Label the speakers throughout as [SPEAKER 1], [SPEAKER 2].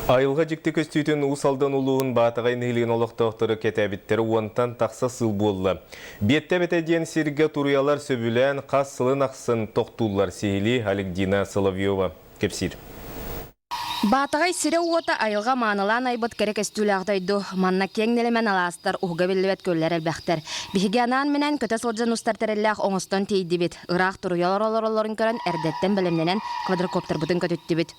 [SPEAKER 1] Айылҕа дьикти көстүүтүн Уус Алдан улууһун Баатаҕай нэһилиэгин олохтоохторо кэтээбиттэрэ уонтан тахса сыл буолла. Биэттэ эбэтэ диэн сиргэ туруйалар сөбүлээн хас сылын ахсын тохтууллар. Сиһилии Алексдина Соловьева кэпсиир.
[SPEAKER 2] Баатаҕай сирэ-уота айылҕа маанылаан айбыт кэрэ көстүүлээх дойду. Манна киэҥ нэлэмэн алаастар, уһуга биллибэт күөллэр элбэхтэр. Биһиги анаан-минээн көтө сылдьан устар тэриллээх оҥостон тиийдибит. Ыраах туруйалар олороллорун көрөн, эрдэттэн бэлэмнэнэн квадрокоптербытын көтүттүбүт.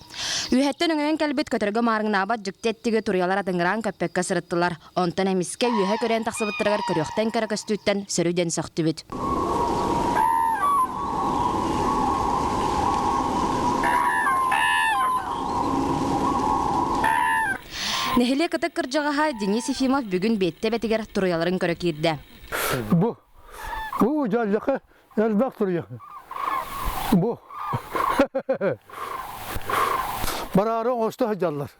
[SPEAKER 2] Үөһэттэн өҥөйөн кэлбит көтөргө маарыҥнаабат дьикти эттиги туруйалар атыҥыраан көппөккө сырыттылар. Онтон эмискэ үөһэ көрөн тахсыбыттарыгар көрүөхтэн кэрэ көстүүттэн сөрү диэн сөхтүбүт. Нэһилиэк ытык кырдьаҕаһа Денис Ефимов бүгүн Биэттэ эбэтигэр туруйаларын көрө киирдэ.
[SPEAKER 3] Бу, бу дьаллака элбэх туруйа. Бу. Бараары оҥосто сылдьаллар.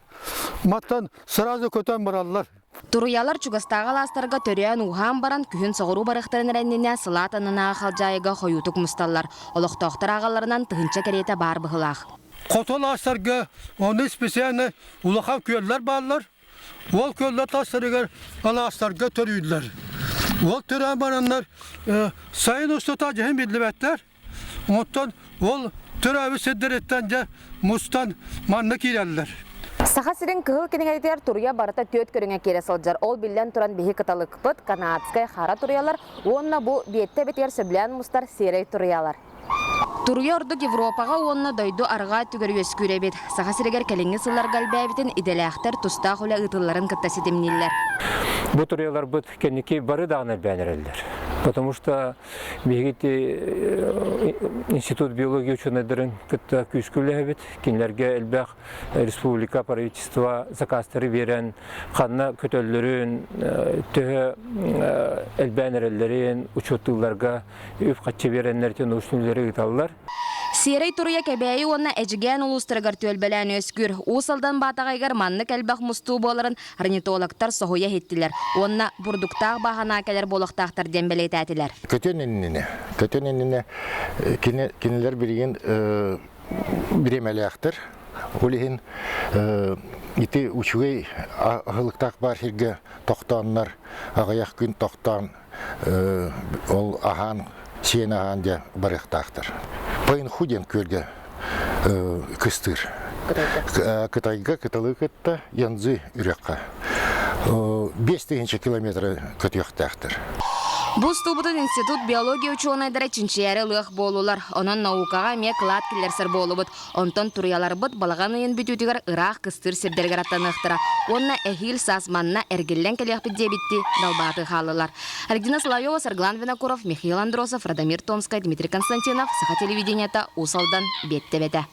[SPEAKER 3] Маттан сразу көтөн бараллар.
[SPEAKER 2] Туруйалар чугастааҕы алаастарга төрөөн-ууһаан баран, күһүн соҕуруу барыахтарын эрэ иннинэ сылаат аннынааҕы халдьаайыга хойуутук мусталлар. Олохтоохтор ааҕалларынан тыһыынча кэриэтэ баар быһыылаах.
[SPEAKER 3] Хоту алаастарга ону специально улахан күөллэр бааллар. Ол күөллэр тастарыгар алаастарга төрүүллэр. Ол төрөөн бараннар сайын устата дьэһин биллибэттэр. Оттон ол төрөөбүт сирдэриттэн дьэ мустан манна киирэллэр.
[SPEAKER 2] Саха сирин кыһыл кинигэтигэр туруйа барыта түөрт көрүҥэ киирэ сылдьар. Ол биллэн туран биһи кыталыкпыт, канадскай хара туруйалар уонна бу Биэттэ эбэтигэр сөбүлээн мустар сиэрэй туруйалар. Туруйа ордук Европаҕа уонна дойду арҕаа өттүгэр үөскүүр эбит. Саха сиригэр кэлиҥҥи сылларга элбээбитин идэлээхтэр тустаах үлэ ыытылларын кытта ситимнииллэр.
[SPEAKER 4] Бу туруйаларбыт кэнники бары даҕаны элбээн эрэллэр. Потому что Биһиги институт биология учуонайдарын кытта күүскэ үлэһэбит. Кинилэргэ элбэх республика, правительство заказтары биэрэн, ханна көтөллөрүн, төһө элбээн эрэллэрин учуоттуулларга үп-харчы биэрэннэр научный үлэлэри ыыталлар.
[SPEAKER 2] Сиэрэй туруйа Кэбээйи уонна Эдьигээн улуустарыгар түөлбэлээн үөскүүр. Уус Алдан Баатаҕайыгар маннык элбэх мустуу буоларын Орнитологтар соһуйа иһиттилэр уонна бурдуктаах бааһынаа кэлэр буолуохтаахтар диэн бэлиэтээтилэр.
[SPEAKER 5] Көтөн иннинэ, көтөн иннинэ кини, кинилэр билигин бириэмэлээхтэр. Ол иһин ити үчүгэй аһылыктаах баар сиргэ тохтооннор, аҕыйах күн тохтоон ол аһаан, сиэн аһаан дьэ барыахтаахтар. Пойнху диэн күөлгэ кыстыыр. Кытайга кыталы кытта Янцзы үрэххэ 5000 километры көтүөхтээхтэр.
[SPEAKER 2] Бу устуубутун институт биология учуонайдара чинчийээри ылыах буоллулар. Онон наукаҕа эмиэ кылаат киллэрсэр буоллубут. Онтон туруйаларбыт балаҕан ыйын бүтүүтүгэр ыраах кыстыыр сирдэригэр аттаныахтара уонна эһиил саас манна эргиллэн кэлиэхпит диэбиттии далбаатыы хааллылар. Альгина Соловьева, Саргылан Винокуров, Михаил Андросов, Радомир Томскай, Дмитрий Константинов, Саха телевидениета, Уус Алдан, Биэттэ эбэтэ.